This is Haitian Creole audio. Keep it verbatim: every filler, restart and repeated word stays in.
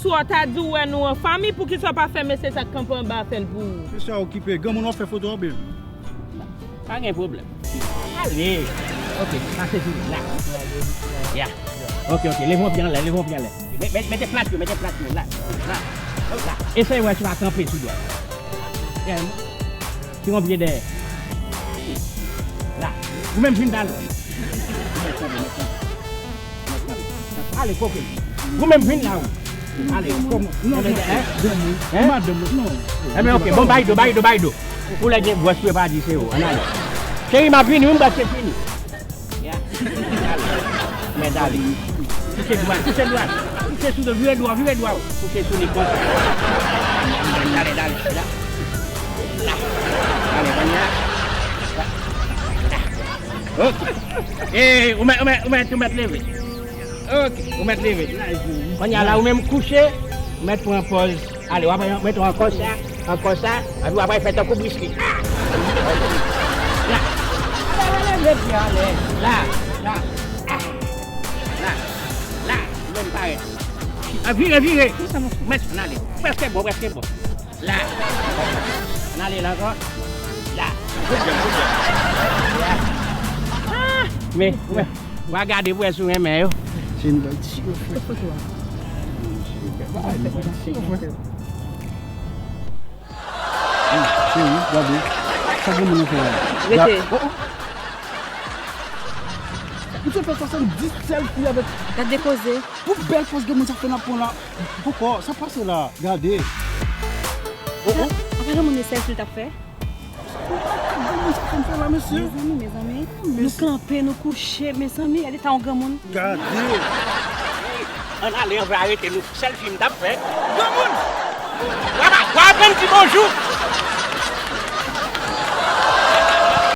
Sou w ta di w wè nou an fanmi, poukisa w pa fè mesye sa k kanpe anba a fè l pou ou? Mesye a okipe. Granmoun w ap fè foto a byen. Pa gen pwoblèm. Ale. Ok, pase sou li la. Ya. Ok, ok, leve yon pye anlè, leve yon pye anlè. Mete plat yo, mete plat yo la. La. La. Eseye wè si w pa kanpe sou dwèt. Tire yon pye dèyè. La. Ou menm vin talè. Ale, koke. Ou menm vin la, ou. Ale, kòman? Non, non, non. Madanm, non. Enben, ok. Bon, bay do, bay do, bay do. Ou lè gen gwòs, ou pa di se ou. Ann ale. Cheri, m ap vini, wi, m prèske fini. Ya. Dale. Mèt ale. Kouche dwat, kouche dwat. Kouche sou do, vire dwa, vire dwa. Kouche sou li konsa. Dale, dale. La. La. Dale, kounye a. La. La. Ok. E, ou mèt, ou mèt, ou mèt, ou mèt leve. Ok, ou mèt leve. Kounye a la, ou menm kouche, ou mèt pran pòz. Ale, w ap mete ankò sa, ankò sa, epi w ap fè tankou briski. La. Ale, ale, ale, ale, ale. La, la. Ah. La, la. Ou menm parèt. Ah, vire, vire. Mèt, ann ale. Prèske bon, prèske bon. La. Ann ale la ankò. La. Good job, good job. La. Ah. Men, men. W a gade pou wè si w renmen yo. Se yon bèl ti yo fè. Cheri, gade. Sa granmoun nan fè la? Rete. Oh, oh. Misye fè swasanndis sèlfi avèk. Gade koze. Pou bèl pòz granmoun sa fè nan pran la. Poko, sa pase la. Gade. Oh, oh. Apa granmoun nan sèlfi l t ap fè? Granmoun sa fè m fè la, mesye. Mezanmi, mezanmi. Nou kanpe, nou kouche, mezanmi, gade ta yon granmoun. Gade. Ann ale, ann va arete nou. Sèlfi m t ap fè. Granmoun! W ap, w ap aprann di bonjou.